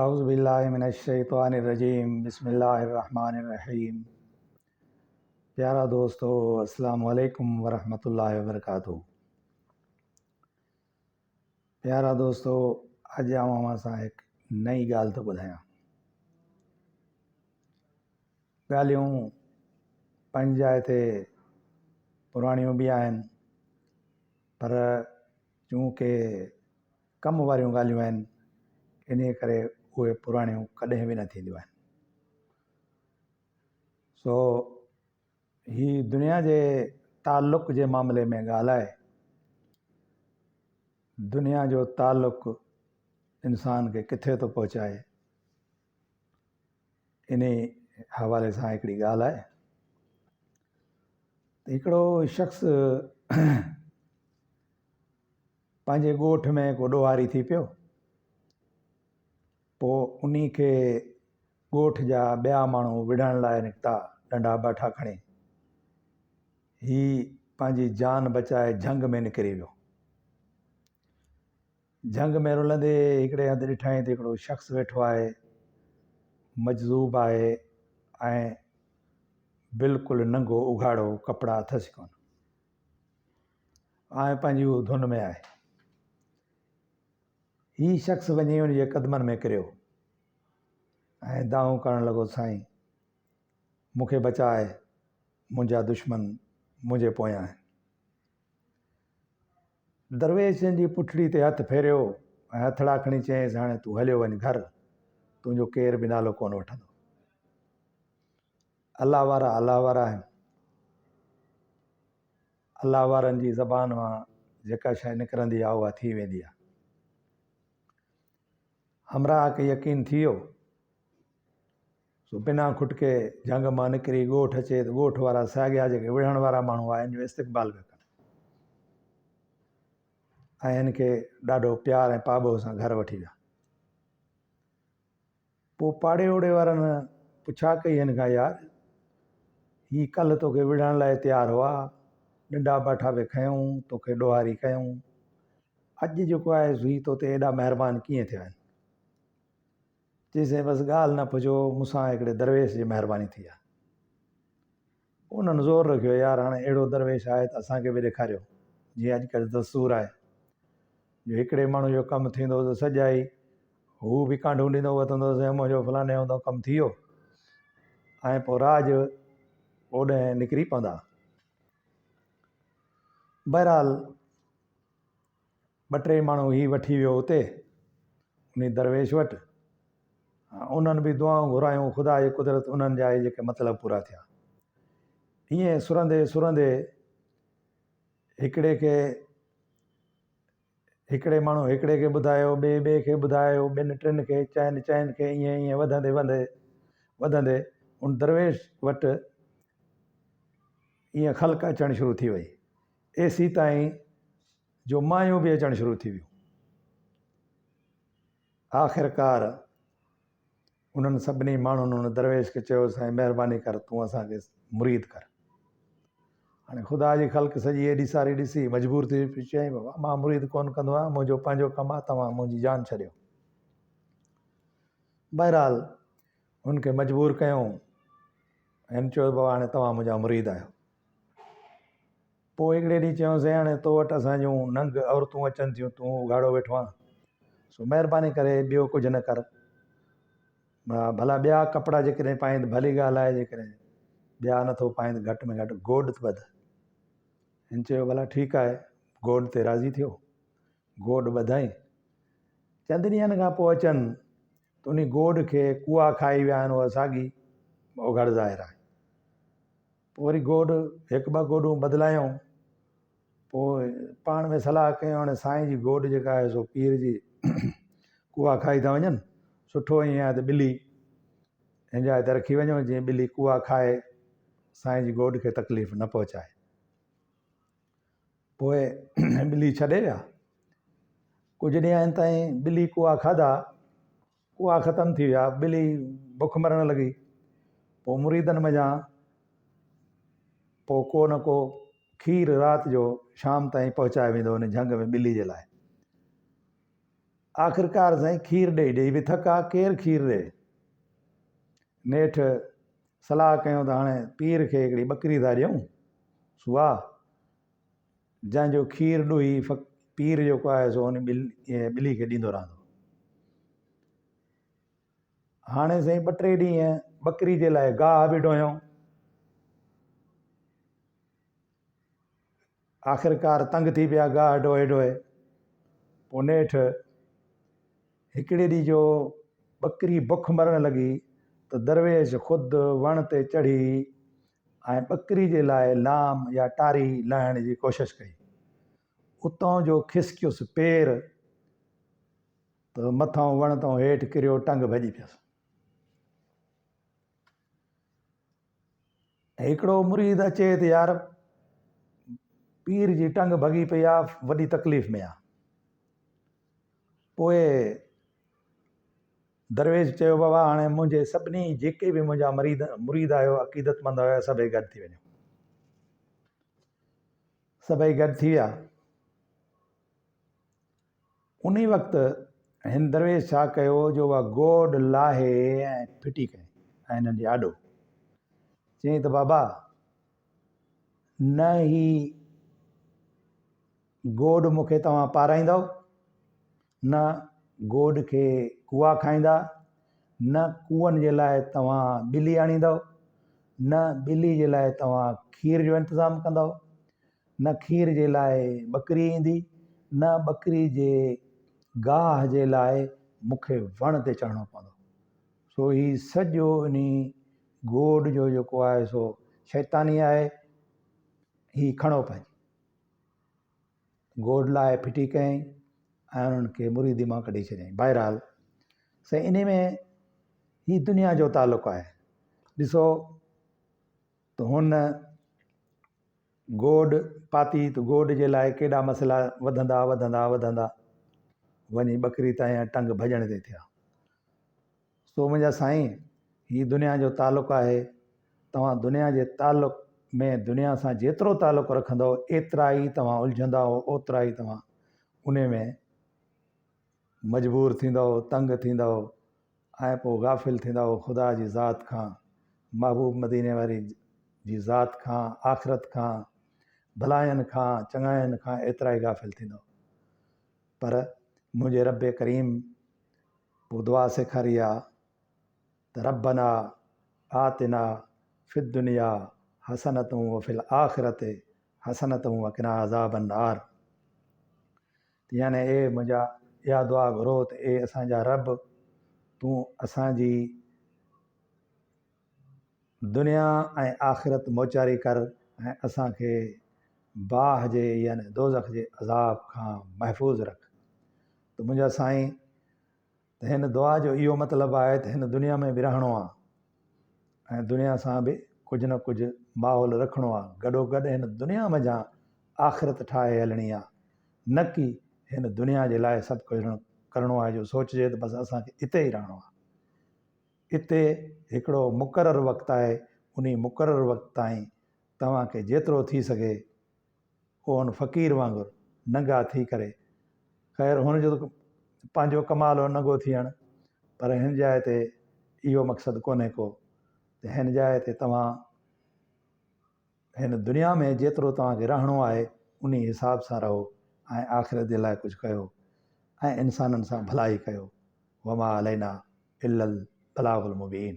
اعوذ بالله من الشيطان الرجيم بسم الله الرحمن الرحيم پيارا دوستو السلام عليڪم ورحمة الله وبرڪاته پيارا دوستو اڄ آئون اوهان سان هڪ نئين ڳالهه ٿو ٻڌايان ڳالهيون پنهنجي جاء تي پراڻيون به آهن پر چونڪه ڪم واريون ڳالهيون آهن، انهيء ڪري اهي پراڻيون ڪڏهن به نه ٿينديون آهن. سو هي دنيا جي تعلق جي معاملي ۾ ڳالهه آهي. دنيا جو تعلق انسان کي ڪٿي ٿو پهچائي، انهي حوالي سان هڪڙي ڳالهه آهي ته هڪڙو شخص پنهنجي ڳوٺ ۾ ڪو ڏوهاري ٿي پيو. پوء انهي کي ڳوٺ جا ٻيا ماڻهو وڙهڻ لاء نڪتا، ڏنڊا باٺا کڻي. هي پنهنجي جان بچائي جهنگ ۾ نڪري ويو. جهنگ ۾ رلندي هڪڙي هنڌ ڏٺائين ته هڪڙو شخص ويٺو آهي، مجذوب آهي ۽ بلڪل ننگو اگهاڙو، ڪپڙا اٿس ئي ڪونه. ۽ پنهنجي هو ڌن ۾ آهي. هي شخص وڃي ان جي قدمن ۾ ڪريو ۽ دانهون ڪرڻ لڳو سائين مون کي بچاء منهنجا دشمن منهنجي پويان آهن. درويش جن جي پٺڙي تي هٿ ڦيريو ۽ هٿڙا کڻي چيائينس هاڻي تون هليو وڃ گهر تنهنجو ڪير به نالو ڪونه وٺندو. الله وارا الله وارا آهن. الله وارن جي زبان مان جيڪا شيء نڪرندي آهي اها ٿي ويندي آهي. همراهه کي يقين ٿي ويو سو بنا کٽڪي جهنگ مان نڪري ڳوٺ اچي ته ڳوٺ وارا ساڳيا جيڪي وڙهڻ وارا ماڻهو هئا ان جو استقبال پيا ڪن ۽ هن کي ڏاڍو پيار ۽ پاٻوهه سان گهر وٺي ويا. پوء پاڙي اوڙي وارن پڇا ڪئي هن کان يار هي ڪلهه توکي وڙهڻ لاء تيار هئا، ڏنڊا باٺا به کنيائون، توکي ڏوهاري ڪيائون، اڄ جيڪو آهي سو هي توتي ايڏا مهربان ڪيئن ٿيا آهن؟ چيسين بس ڳالهه نه پڇو، مون سان هڪڙي درويش جي مهرباني ٿي آهي. انهن زور رکيو يار هاڻي اهڙو درويش آهي ته اسان کي به ڏيکاريو، جيئن اڄڪلهه دستور آهي جو هڪڙي ماڻهو جو ڪم ٿيندو ته سڄا ئي هو به ڪانڍون ڏيندو وتندو سائين منهنجو فلاڻي هنڌان ڪم ٿي ويو ۽ پوء راڄ اوڏانهن نڪري پوندا. بهرحال ٻه ٽي ماڻهو هي وٺي ويو اتي انهي درويش وٽ انهن به دعائون گهرايون خدا جي قدرت انهن جا ئي جيڪي مطلب پورا ٿيا. ائين سرندي سرندي هڪڙي کي هڪڙي ماڻهو هڪڙي کي ٻڌايو، ٻئي ٻئي کي ٻڌايو، ٻن ٽن کي، چئن چئن کي، ائين ائين وڌندي وڌندي وڌندي ان درويش وٽ ائين خلق اچڻ شروع ٿي وئي. ايسيتائين جو مايون به اچڻ شروع ٿي ويون. آخرڪار انهن سڀني ماڻهن ان درويش کي چيو، سائين مهرباني ڪر تون اسان کي مريد ڪر. هاڻي خدا جي خلق سڄي ايڏي ساري ڏسي مجبور ٿي پيو، چيائين بابا مان مريد ڪونه ڪندو آهيان، منهنجو پنهنجو ڪم آهي، توهان منهنجي جان ڇڏيو. بهرحال هن کي مجبور ڪيائون. هن چيو بابا هاڻي توهان منهنجا مريد آهيو. پوء هڪڙي ڏينهن چيائونس، سائين هاڻي تو وٽ اسان جون ننگ عورتون اچن ٿيون، تون اگهاڙو ويٺو آهين، سو مهرباني ڪري ٻيو ڪجهه نه ڪر، ڀلا ٻيا ڪپڙا جيڪڏهن پائين ته ڀلي ڳالهه آهي، جيڪڏهن ٻيا نٿو پائين ته گهٽ ۾ گهٽ گوڏ ته ٻڌ. هن چيو، ڀلا ٺيڪ آهي، گوڏ تي راضي ٿيو. گوڏ ٻڌائين. چند ڏينهن کان پوء اچن ته انهي گوڏ کي ڪوئا کائي ويا آهن، اها ساڳي اگهاڙ ظاهر آهي. پوء وري گوڏ هڪ ٻه گوڏون بدلايائون. پوء پاڻ ۾ صلاح ڪيائون هاڻي سائين جي گوڏ جيڪا آهي سو پير جي ڪوئا کائي ٿا وڃن، سٺو ائين آهي ته ٻلي هن جاء تي رکي وڃو جيئن ٻلي ڪوئا کائي سائين جي گوڏ کي تڪليف نه پهچائي. پوء ٻلي ڇڏي ويا. ڪجهه ڏينهن تائين ٻلي ڪوئا کاڌا. ڪوئا ختم ٿي ويا، ٻلي بک مرڻ لڳي. پوء مريدن منجهان پوء ڪو نه ڪو کير رات جو شام تائين پهچائي ويندو ان جهنگ ۾ ٻلي جي لاء. آخرڪار سائين کير ڏئي ڏئي به ٿڪا، ڪير کير ڏئي؟ نيٺ صلاح ڪيون ته هاڻي پير کي هڪڙي ٻڪري ٿا ڏيون، سوا جنهن جو کير ڏوهي پير جيڪو آهي سو ان ٻلي کي ڏيندو رهندو. هاڻي سائين ٻه ٽي ڏينهن ٻڪري جي لاء گاهه به ڊوهيون. آخرڪار تنگ ٿي پيا گاهه ڊوهي ڊوهي. پوء نيٺ هڪڙي ڏينهن جو ٻڪري بک مرڻ لڳي ته درويش خود وڻ تي چڙهي ۽ ٻڪري جي لاء لام يا ٽاري لاهڻ جي ڪوشش ڪئي. اتان جو کسڪيس پير ته مٿان وڻ تان هيٺ ڪريو ٽنگ ڀڄي پيس. هڪڙو مريد اچي ته يار پير جي ٽنگ ڀڳي پئي آ وڏي تڪليف ۾ آ. پوء درويش چيو بابا هاڻي منهنجي سڀني جيڪي به منهنجا مريد مريد آهيو عقيدتمند آهيو سڀئي گڏ ٿي وڃو. سڀئي گڏ ٿي ويا. انهي وقت هن درويش ڇا ڪيو جو اها گوڏ لاهي ۽ ڦٽي ڪيائين ۽ هنن جي آڏو چيائين ته بابا نه هي گوڏ مون کي توهان پارائيندؤ نه گوڏ کي ڪوئا کائيندا نه ڪوئن جي لاء توهان ٻلي آڻيندؤ نه ٻلي جي لاء توهان کير جو انتظام ڪندؤ نه کير جي لاء ٻڪري ايندي، نه ٻڪري جي گاهه جي لاء مون کي وڻ تي چڙهڻو پوندو. سو هي سڄو انهي گوڏ جو جيڪو آهي سو شيطاني آهي، هي کڻو پنهنجي. گوڏ لاهي ڦٽي ڪيائين ۽ انهن کي مريدي مان ڪڍي ڇڏيائين. بهرحال سائين انهي ۾ هي دنيا جو تعلق آهي. ڏسو ته هن گوڏ پاتي ته گوڏ جي لاء ڪيڏا مسئلا وڌندا وڌندا وڌندا وڃي ٻڪري تائين ۽ ٽنگ ڀڄڻ تي ٿيا. سو منهنجا سائين هي دنيا جو تعلق آهي توهان دنيا جي تعلق ۾ دنيا سان جيترو تعلق رکندؤ ايترا ئي توهان الجهندؤ اوترا ئي توهان انهي ۾ مجبور ٿيندؤ تنگ ٿيندؤ ۽ پوء غافل ٿيندؤ خدا جي ذات کان، محبوب مديني واري جي ذات کان، آخرت کان، ڀلاين کان، چڱاين کان ايترائي غافل ٿيندؤ. پر منهنجي رب ڪريم پوء دعا سيکاري آ ته ربنا آتنا في الدنيا حسنة وفي الآخرة حسنة وقنا عذاب النار. يعني اي منهنجا اها دعا گهرو ته اي اسان جا رب تون اسان جي دنيا ۽ آخرت موچاري ڪر ۽ اسان کي باهه جي يعني دوزخ جي عذاب کان محفوظ رک ته منهنجا سائين ته هن دعا جو اهو مطلب آهي ته هن دنيا ۾ به رهڻو آهي ۽ دنيا سان به ڪجهه نه ڪجهه ماحول رکڻو آهي گڏوگڏ هن دنيا منجهان آخرت ٺاهي هلڻي آهي نه ڪي هن دنيا جي لاء سڀ ڪجهه ڪرڻو آهي جو سوچجي ته بس اسان کي اتي ئي رهڻو آهي اتي هڪڙو مقرر وقت آهي انهي مقرر وقت تائين توهان کي جيترو ٿي سگهي هو ان فقير وانگر ننگا ٿي ڪري، خير هن جو ته پنهنجو ڪمال هو ننگو ٿيڻ، پر هن جاء تي اهو مقصد ڪونهي ڪو ته هن جاء تي توهان هن دنيا ۾ جيترو توهان کي رهڻو آهي انهي حساب سان رهو ۽ آخرت جي لاء ڪجهه ڪيو ۽ انسانن سان ڀلائي ڪيو وما علينا الا البلاغ المبين.